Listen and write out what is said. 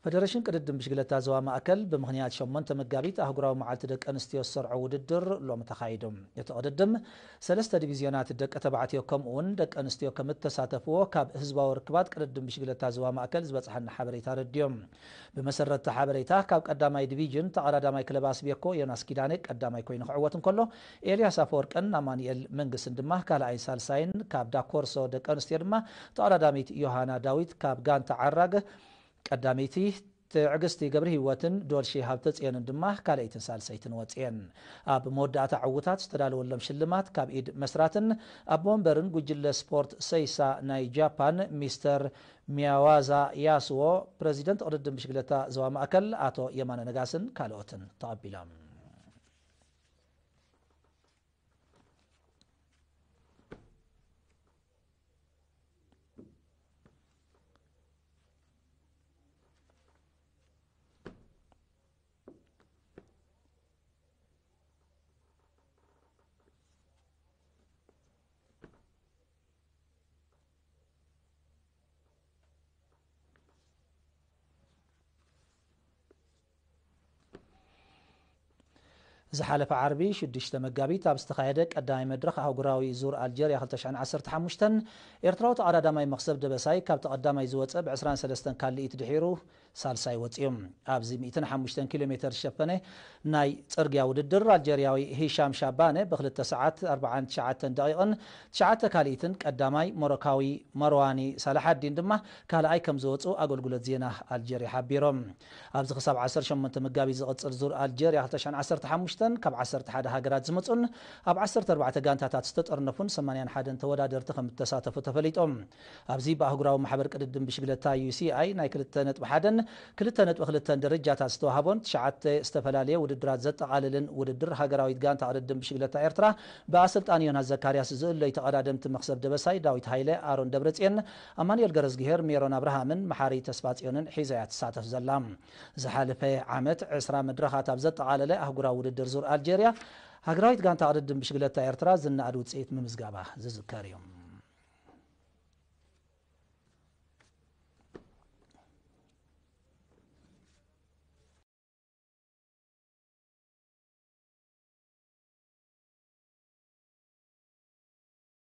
ፈደረሽን ቅድድም ብሽግለታ ዞባ ማእከል ብምኽንያት ሸሞንተ መጋቢት ኣህጉራዊ መዓልቲ ደቂ ኣንስትዮ ዝሰርዖ ውድድር ሎሚ ተኻይዱ። እቲ ቅድድም ሰለስተ ዲቪዝዮናት ደቂ ተባዕትዮ ከምኡ እውን ደቂ ኣንስትዮ ከም እተሳተፍዎ ካብ ህዝባዊ ርክባት ቅድድም ብሽግለታ ዞባ ማእከል ዝበጽሓና ሓበሬታ ኣረድዮም። ብመሰረት እቲ ሓበሬታ ካብ ቀዳማይ ዲቪዥን ተቐዳዳማይ ክለብ ኣስቤኮ ዮናስ ኪዳነ ቀዳማይ ኮይኑ ክዕወት እንከሎ፣ ኤልያስ ኣፈወርቅን ኣማኑኤል መንግስትን ድማ ካልኣይን ሳልሳይን፣ ካብ ዳኮርሶ ደቂ ኣንስትዮ ድማ ተቐዳዳሚት ዮሃና ዳዊት ካብ ጋንታ ዓራግ ቀዳመይቲ፣ ትዕግስቲ ገብረ ህይወትን ዶልሺ ሃብተጽዮንን ድማ ካልኣይትን ሳልሰይትን ወጽኤን። ኣብ መወዳእታ ዕውታት ዝተዳለወሎም ሽልማት ካብ ኢድ መስራትን ኣቦ ወንበርን ጉጅለ ስፖርት ሰይሳ ናይ ጃፓን ሚስተር ሚያዋዛ ያስዎ፣ ፕረዚደንት ቅድድም ብሽግለታ ዞባ ማእከል ኣቶ የማነ ነጋስን ካልኦትን ተቐቢሎም። ዝሓለፈ ዓርቢ ሽዱሽተ መጋቢት ኣብ ዝተኻየደ ቀዳማይ መድረኽ ኣህጉራዊ ዙር ኣልጀርያ ክልተ ሽሕን ዓሰርተ ሓሙሽተን፣ ኤርትራዊ ተቐዳዳማይ መኽሰብ ደበሳይ ካብቲ ቀዳማይ ዝወጸ ብ ዕስራን ሰለስተን ካልኢት ድሒሩ ሳልሳይ ወጺኡ። ኣብዚ ሚእትን ሓሙሽተን ኪሎ ሜተር ዝሸፈነ ናይ ጽርግያ ውድድር ኣልጀርያዊ ሂሻም ሻባነ ብክልተ ሰዓት ኣርባዓን ትሽዓተን ደቂቕን ትሽዓተ ካልኢትን ቀዳማይ ሞሮካዊ መርዋኒ ሳላሓዲን ድማ ካልኣይ ከም ዝወጹ ኣገልግሎት ዜና ኣልጀርያ ሓቢሮም። ኣብዚ ክሳብ ዓሰርተ ሸሞንተ መጋቢት ዝቕጽል ዙር ኣልጀርያ ክልተ ሽሕን ዓሰርተ ሓሙሽተን ካብ ዓሰርተ ሓደ ሃገራት ዝመጹን ኣብ ዓሰርተ ኣርባዕተ ጋንታታት ዝተጠርነፉን ሰማንያን ሓደን ተወዳደርቲ ከም እተሳተፉ ተፈሊጦም። ኣብዚ ብኣህጉራዊ ማሕበር ቅድድም ብሽግለታ ዩ ሲ ኣይ ናይ ክልተ ነጥቢ ሓደን ክልተ ነጥቢ ክልተን ደረጃታት ዝተዋህቦን ትሽዓተ ዝተፈላለየ ውድድራት ዘጠቓልልን ውድድር ሃገራዊት ጋንታ ቅድድም ብሽግለታ ኤርትራ ብኣሰልጣኒ ዮናስ ዘካርያስ ዝእለዩ ተቐዳደምቲ መኽሰብ ደበሳይ ዳዊት ሃይለ፣ ኣሮን ደብረጽዮን፣ ኣማኑኤል ገረዝግሄር፣ ሜሮን ኣብርሃምን መሓሪ ተስፋጽዮንን ሒዛ እያ ትሳተፍ ዘላ። ዝሓለፈ ዓመት ዕስራ መድረኻት ኣብ ዘጠቓለለ ኣህጉራዊ ውድድር ዙር ኣልጀርያ፣ ሃገራዊት ጋንታ ቅድድም ብሽግለታ ኤርትራ ዝነኣድ ውጽኢት ምምዝጋባ ዝዝከር እዩ።